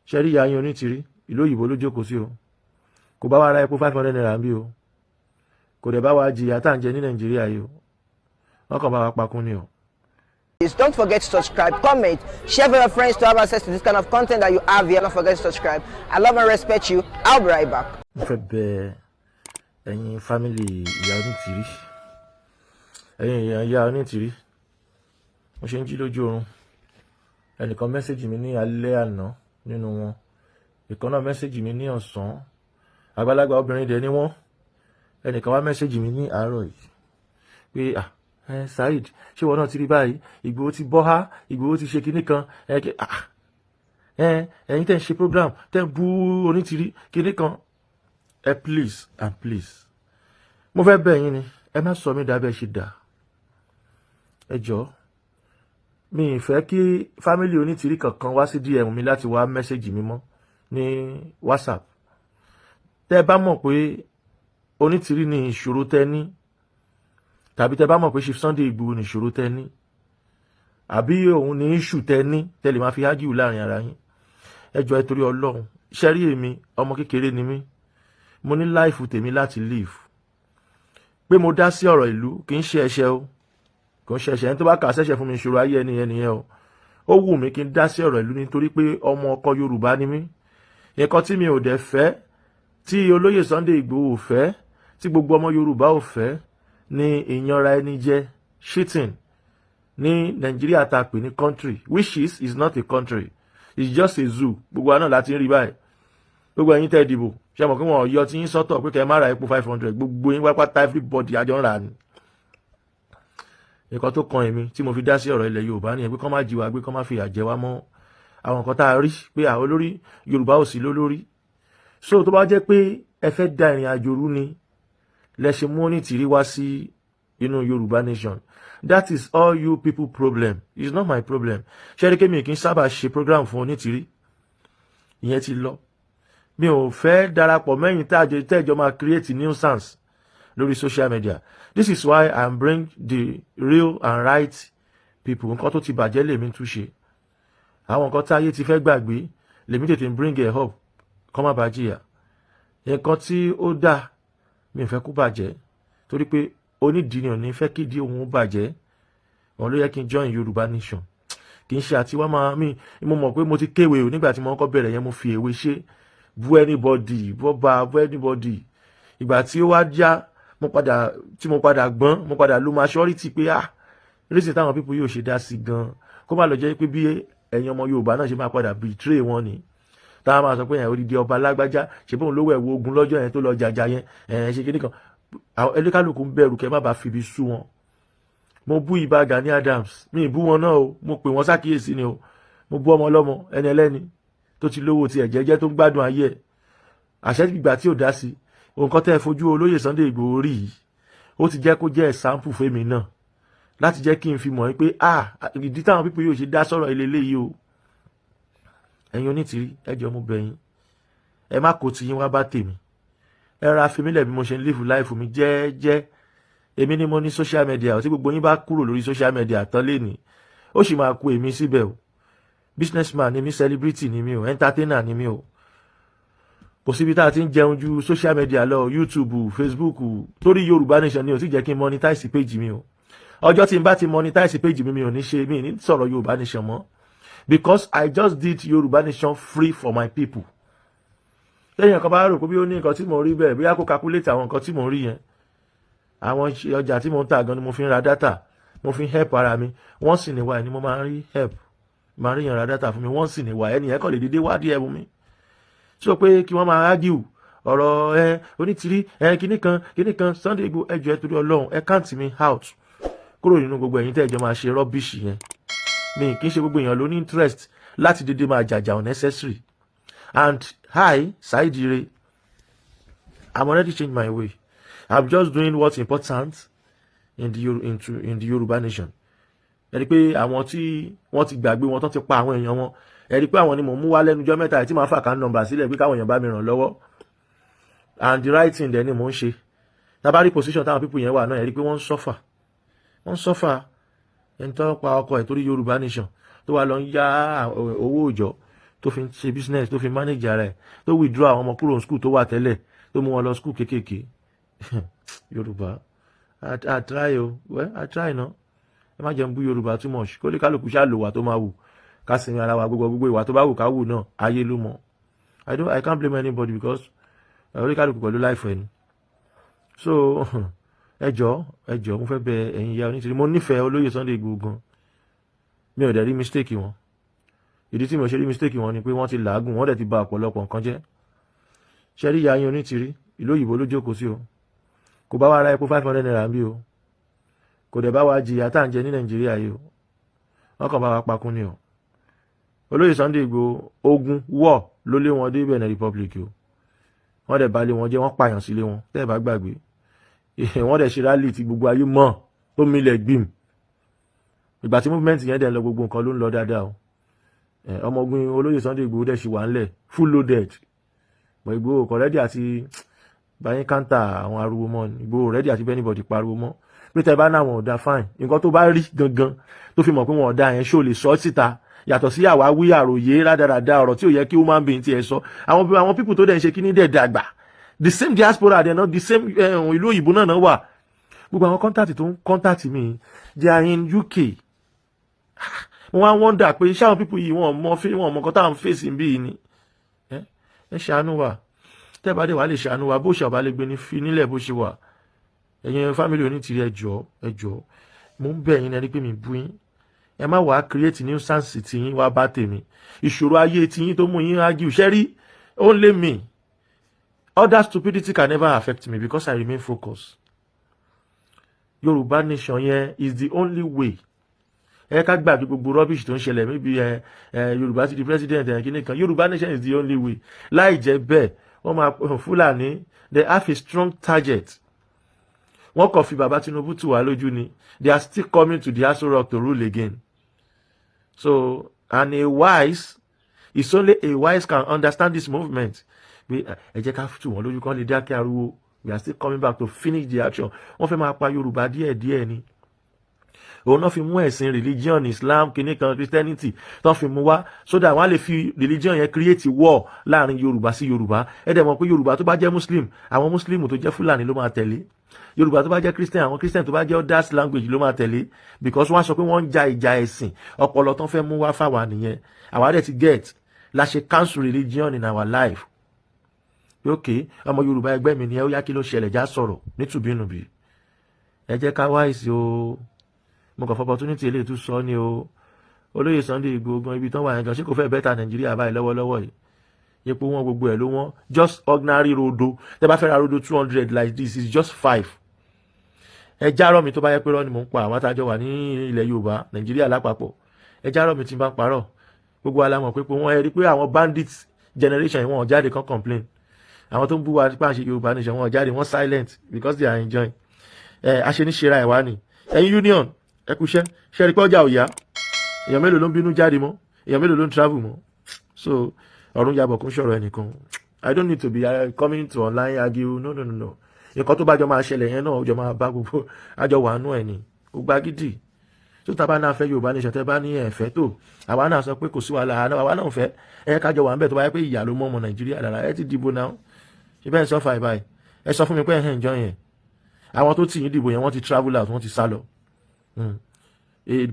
Ṣe rí ìyá yín Onítìrí, ìlú òyìnbó ló jókòó sí o. Kò bá wa ra epo ₦500 ń bí o. Kò dẹ̀ bá wa jìyà tá à ń jẹ ní Nàìjíríà yìí o. Wọ́n kàn bá wa pakún ni o. Please don't forget to subscribe, comment, share with your friends to have access to this kind of content that you have here. Don't forget to subscribe. I love and respect you. I'll be right back. Mo fẹ́ bẹ̀ ẹ̀yin family ìyá Onítìrí, ẹ̀yin èèyàn ìyá Onítìrí. Mo ṣe ń jí lójú oorun, ẹnìkan message mi ní alẹ́ àná nínú wọn, ìkan náà message mi ní ọ̀sán. Àgbàlagbà obìnrin dẹ̀ ni wọ́n. Ẹnìkan wá message mi ní àárọ̀ yìí pé, "Ah, ẹ Saheed, ṣé ìwọ náà ti rí báyìí? Ìgbòho ti bọ́ há, Ìgbòho ti ṣe kinní kan." Ẹ kẹ, ah, ẹ ẹ̀yin tẹ́ ń ṣe program, tẹ́ ń bú Onítìrí kinní kan, ẹ please and please, mo fẹ́ bẹ̀ yín ni, ẹ má sọ mí dábẹ́ ṣe dà. Ẹ jọ̀ọ́, mi ì fẹ́ kí family Onítìrí kankan wá sí DM mi láti wá message mi mọ́ ní WhatsApp. Tẹ́ ẹ bá mọ̀ pé Onítìrí ní ìṣòro tẹ́ ní, tàbí tẹ́ bá mọ̀ pé Chief Sunday Igboho ní ìṣòro tẹ́ ní, àbí òun ní issue tẹ́ ní, tẹ́ lè máa fi argue láàrin ara yín, ẹ jọ̀ọ́, ẹ torí Ọlọ́run. Ṣẹ́rí èmi, ọmọ kékeré ni mí. Mo ní life tèmi láti live. Pé mo dá sí ọ̀rọ̀ ìlú kì í ṣe ẹ̀ṣẹ̀ o, kò ń ṣe ẹ̀ṣẹ̀. Ẹni tó bá kà sẹ́ṣẹ̀ fún mi, ìṣòro ayé ẹni yẹn nìyẹn o. Ó wù mí kí n dá sí ọ̀rọ̀ ìlú nítorí pé ọmọ ọkọ Yorùbá ni mí. Nǹkan tí mi ò dẹ̀ fẹ́, tí olóyè Sunday Igboho ò fẹ́, tí gbogbo ọmọ Yorùbá ò fẹ́ ní ìyanra ẹni jẹ, cheating ní Nàìjíríà tá a pè ní country, which is not a country, it's just a zoo. Gbogbo wa náà láti ń rí báyìí. Gbogbo ẹ̀yin tẹ́ dìbò, ṣe mọ̀ pé wọ́n yọ tí yín sọ́tọ̀ pé kẹ́ ẹ má ra epo 500? Gbogbo yín pápátá, everybody, àjọ ń rà ni. Nǹkan tó kan èmi tí mo fi dá sí ọ̀rọ̀ ilẹ̀ Yorùbá nìyẹn, pé kọ́ má jí wa gbé, kọ́ má fìyà jẹ wá mọ́. Àwọn nǹkan tá a rí pé àwọn olórí Yorùbá ò sí lólórí. So tó bá jẹ́ pé ẹ fẹ́ da ìrìn àjò rú ni lẹ ṣe mú Onítìrí wá sí inú Yorùbá nation, that is all you people problem, it's not my problem. Ṣẹ́rí kémi kì í sábà ṣe program fún Onítìrí, ìyẹn ti lọ. Mi ò fẹ́ darapọ̀ mẹ́yìn tẹ́jọ́ máa create nuisance lórí social media. This is why I bring the real and right people. Nǹkan tó ti bàjẹ́ lèmi túnṣe, àwọn nǹkan táyé ti fẹ́ gbàgbé lèmi tètè bring it up, kọ́ má bàa jìyà. Nǹkan tí ó dáa, mi ò fẹ́ kó bàjẹ́, torí pé onídìí ni ò ní fẹ́ kídìí òun ó bàjẹ́. Òun ló yẹ kí n join Yorùbá nation. Kì í ṣe àti wá máa mi. Mo mọ̀ pé mo ti kéwèé o. Nígbà tí mo kọ́ bẹ̀rẹ̀ yẹn, mo fi èwe ṣe bú anybody, bọ́ba bú anybody. Ìgbà tí ó wá já, mo padà, tí mo padà gbọ́n, mo padà lo maturity pé, ah, reason táwọn people yóò ṣe dá sí gan, kó má lọ jẹ́ pé bí ẹ̀yin ọmọ Yorùbá náà ṣe máa padà betray wọn ni, táwọn máa sọ pé ẹ̀ odidi ọba lágbájá, ṣe bóun lówó ẹ̀wọ̀ ogun lọ́jọ́ yẹn tó lọ jàjà yẹn, ẹ̀ ṣe kíní kan. Àwọn ẹlẹ́kàlùkù ń bẹ̀rù kẹ́ má bàa fi ibi sú wọn. Mo bú Ìbà Gani Adams, mi ì bú wọn náà o, mo pè wọ́n sákìyèsí ni o. Mo bú ọmọ ọlọ́mọ, ẹni ẹlẹ́ni tó ti lówó tiẹ̀ jẹ́jẹ́, tó ń gbádùn ayé ẹ̀. Àṣẹ ìgbà tí ò dá sí nǹkan tẹ́ ẹ fojú olóyè Sunday Igboho rí yìí, ó ti jẹ́ kó jẹ́ example fẹ́mi náà láti jẹ́ kí n fi mọ̀ pé, ah, ìdí táwọn people yóò ṣe dá sọ̀rọ̀ ilé eléyìí o. Ẹ̀yin Onítìrí, ẹ jọ̀ọ́, mo bẹ̀ yín, ẹ má kó tiyín wá bá tèmi. Ẹ ra fi mí lẹ̀ bí mo ṣe ń live life mi jẹ́ẹ́jẹ́. Èmi ni mo ní social media. Tí gbogbo yín bá kúrò lórí social media tán lénìí, ó sì máa kú èmi síbẹ̀ o. Businessman ni mí, celebrity ni mí o, entertainer ni mí o. Kò síbi tá a ti ń jẹun ju social media lọ, YouTube, Facebook. Torí Yorùbá nation ni ò sì jẹ́ kí n monetize page mi o. Ọjọ́ tí n bá ti monetize page mi, mi ò ní ṣe, mi ní sọ̀rọ̀ Yorùbá nation mọ́, because I just did Yorùbá nation free for my people. Lẹ́yìn kan bá rò pé bí ó ní nǹkan tí mò ń rí bẹ́ẹ̀, bóyá kó calculate àwọn nǹkan tí mò ń rí yẹn. Àwọn ọjà tí mò ń tà gan ni mo fi ń ra data, mo fi ń help ara mi. Wọ́n sì ní wá ni mo máa ń rí help, máa ń rí yàn ra data fún mi. Wọ́n sì ní wá ẹnì yẹn kàn lè dédé wádìí ẹ̀bùn mi sọ pé kí wọ́n máa argue ọ̀rọ̀ ẹ Onítìrí, ẹ kíní kan kíní kan Sunday Igboho. Ẹ jọ̀ọ́, ẹ torí Ọlọ́run, ẹ count me out kúrò nínú gbogbo ẹ̀yin tẹ́ ẹ jọ máa ṣe rubbish yẹn. Mi kì í ṣe gbogbo èèyàn ló ní interest láti dédé máa jàjà unnecessary. And hi, Saheed Ire, I'm already changed my way. I'm just doing what's important in the Yoruba nation. Ẹ rí i pé àwọn tí wọ́n ti gbàgbé wọn tán ti pa àwọn èèyàn wọn, ẹ rí i pé àwọn ni mò ń mú wá lẹ́nu ọjọ́ mẹ́ta tí màá fà account number sílẹ̀ pé káwọn èèyàn bá mi ràn lọ́wọ́. And the right thing dẹ̀ ni mò ń ṣe. Tábàárí position táwọn people yẹn wà náà, ẹ rí i pé wọ́n ń suffer, wọ́n ń suffer. Ẹni tó pa ọkọ ẹ̀ torí Yorùbá nation, tó wà lọ ń yá owó òòjọ́, tó Tó fi ń ṣe business, tó fi manage ara ẹ̀, tó withdraw àwọn ọmọ kúrò ní school tó wà tẹ́lẹ̀, tó mú wọn lọ school kéékèèké. Yorùbá, I try o. Well, I try no. Ẹ má jẹun bú Yorùbá too much. Kó lè kálukú ṣáà lò wà tó máa wù, ká sinmi ara wa. Gbogbo gbogbo ìwà tó bá wù ká wù náà, ayé ló mọ̀. I can't blame anybody because orí kálukú pẹ̀lú life ẹni. So ẹ jọ̀ọ́, ẹ jọ̀ọ́, mo fẹ́ bẹ̀ ẹ̀yin ìyá Onítìrí. Mo nífẹ̀ẹ́ olóyè Sunday Igboho gan. Mi ò dẹ̀ rí mistake wọn. Ìdí tí mi ò ṣe rí mistake wọn ni pé wọ́n ti làágùn, wọ́n dẹ̀ ti ba ọ̀pọ̀lọpọ̀ nǹkan jẹ́. Ṣe rí ìyá yín Onítìrí, ìlú òyìnbó ló jókòó sí o. Kò bá wa ra epo ₦500 ń bí o. Kò dẹ̀ bá wa jìyà tá à ń jẹ ní Nàìjíríà yìí o. Wọ́n kàn bá wa pakún ni o. Olóyè Sunday Igboho, ogun wọ̀ ló lé wọn dé Benin Republic o. Wọ́n dẹ̀ balẹ̀ wọn jẹ́, wọ́n pààyàn sílé wọn. Tẹ́ ẹ̀ bá gbàgbé, wọ́n dẹ̀ ṣe rally tí gbogbo ayé mọ̀ tó milẹ̀ gbìm. Ìgbà tí movement yẹn dẹ̀ ń lọ, gbogbo nǹkan ló ń lọ dáadáa o. Ọmọ ogun olóyè Sunday Igboho dẹ̀ ṣì wà ńlẹ̀, full loaded, but Igboho kò ready àti báyìí counter àwọn ariwo mọ́. Igboho ready àti anybody pariwo mọ́ pé tẹ́ bá náà wọn ò da, fine. Nǹkan tó bá rí gangan tó fi mọ̀ pé wọn ò da yẹn, ṣó lè sọ síta, yàtọ̀ sí àwáwí, àròyé rádaràda, ọ̀rọ̀ tí ò yẹ kí human being tiẹ̀ sọ. Àwọn people tó dẹ̀ ń ṣe kíní dẹ̀ dàgbà, the same diaspora dẹ̀ náà, the same ìlú òyìnbó náà náà wà. Gbogbo àwọn contact tó ń contact mi, they are in UK. Mo wá wonder pé ṣé àwọn people yìí, wọn mọ wọn mọ nǹkan tá à ń fèsì bí ni. Ẹ ṣàánú wa. Tẹ́ bá dé wàá lè ṣàánú wa, bó ṣe ọba lè gbé ní fi nílẹ̀ bó ṣe wà. Ẹ̀yin family Onítìrí, ẹ jọ̀ọ́, ẹ jọ̀ọ́, mo ń bẹ̀ yín. Ẹni pé mi bú yín, ẹ má wàá create nuisance tiyín wá bá tèmi. Ìṣòro ayé tiyín tó mú yín argue, ṣẹ́rí only me. Other stupidity can never affect me because I remain focused. Yorùbá nation yẹn is the only way. Ẹ ká gbàgbé gbogbo rubbish tó ń ṣẹlẹ̀. Maybe ẹ ẹ Yorùbá ti di president ẹ kíní kan. Yorùbá nation is the only way. Láì jẹ́ bẹ́ẹ̀, wọ́n máa Fúlàní, they have a strong target. Wọ́n kàn fi bàbá Tinubu tù wá lójú ni. They are still coming to the Aso Rock to rule again. So, and a wise, it's only a wise can understand this movement. Pé ẹ jẹ́ ká tù wọ́n lójú kan lè dákẹ́ ariwo. We are still coming back to finish the action. Wọ́n fẹ́ máa pa Yorùbá díẹ̀díẹ̀ ni. Òun náà fi mú ẹ̀sìn religion, Islam kìíní kan, Christianity tó fi mú wá, so that wọ́n á lè fi religion yẹn create war láàrin Yorùbá sí Yorùbá. Ẹ dẹ̀ mọ̀ pé Yorùbá tó bá jẹ́ Muslim, àwọn Muslim tó jẹ́ Fúlàní ló máa tẹ̀lé. Yorùbá tó bá jẹ́ Christian, àwọn Christian tó bá jẹ́ others language ló máa tẹ̀lé, because wọ́n á sọ pé wọ́n ń ja ìjà ẹ̀sìn. Ọpọlọ tó ń fẹ́ mú wá fáwa nìyẹn. Àwa dẹ̀ ti get la ṣe cancel religion in our life. Ok, ọmọ Yorùbá ẹgbẹ́ mi ni ẹ, ó yá, kí ló ṣẹlẹ̀? Já sọ̀rọ̀ nítùbínùbí. Ẹ jẹ́ ká wá ìsì o. Mo kàn fọ opportunity eléyìí tún sọ ni o. Olóyè Sunday Igboho gan, ibi tán wà yẹn gan, ṣé kò fẹ́ better Nàìjíríà báyìí lọ́wọ́lọ́wọ́ yìí? Epo wọn, gbogbo ẹ̀ ló wọ́n. Just ordinary rodo, tẹ́ bá fẹ́ ra rodo 200 like this, is just five. Ẹ járọ̀ mi tó bá yẹ pé rọ́ ni mò ń pa. Àwọn àtàjọ wà ní ilẹ̀ Yorùbá, Nàìjíríà lápapọ̀, ẹ járọ̀ mi tí n bá ń parọ́. Gbogbo wa la mọ̀ pé wọ́n, ẹ rí pé àwọn bandits generation yìí, wọn jáde kan complain. Àwọn tó ń bú wa nípa àṣẹ Yorùbá nation, wọn jáde, wọn silent because they are enjoying ẹ. Aṣeníṣera ẹ̀ wá ni. Ẹ̀yin union, ẹ kúṣẹ́. Ṣe rí pé ọjà ò yá? Èèyàn mélòó ló ń bínú jáde mọ́? Èèyàn mélòó ló ń travel mọ́? So ọ̀run yabọ̀ kún sọ̀rọ̀ ẹnìkan. I don't need to be coming to online argue. No, no, no, no. Nǹkan tó bá jọ máa ṣẹlẹ̀ yẹn náà, ó jọ máa bá gbogbo àjọ wà nú ẹ̀ ni. Ó gba gidi tó tá a bá náà fẹ́ Yorùbá nation, tẹ́ bá ní ẹ̀fẹ́ tó, àwa náà sọ pé kò sí wàhálà, àwa náà fẹ́ ẹ kájọ wà ń bẹ̀. Tó bá yẹ pé ìyà ló mọ́ ọmọ Nàìjíríà lára, ẹ ti dìbò náà. Ṣe bẹ́ẹ̀ sọ fàì báyìí? Ẹ sọ fún mi pé ẹ̀ ń jọ yẹn. Àwọn tó tì yín dìbò yẹn, wọ́n ti travel out, wọ́n ti sá lọ.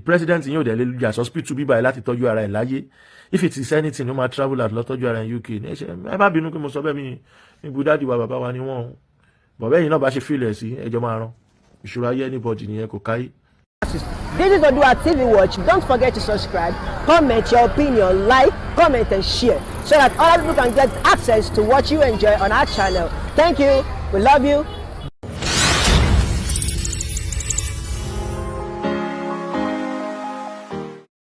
President yín ò dẹ̀ lè yà hospital bíbáyìí láti tọ́jú ara ẹ̀ láyé. If it is anything, ó máa travel out lọ tọ́jú ara ẹ̀ UK. Ẹ má bínú pé mo sọ bẹ́ẹ̀. Mi ní bu daddy wa, bàbá wa ni wọ́n. Bọ̀bẹ́ yìí náà bá ṣe fílẹ̀ sí ẹjọ́ máa rán ìṣòro ayé anybody nìyẹn, kò káyé. This is Odua TV Watch. Don't forget to subscribe, comment your opinion, like, comment, and share so that other people can get access to what you enjoy on our channel. Thank you. We love you.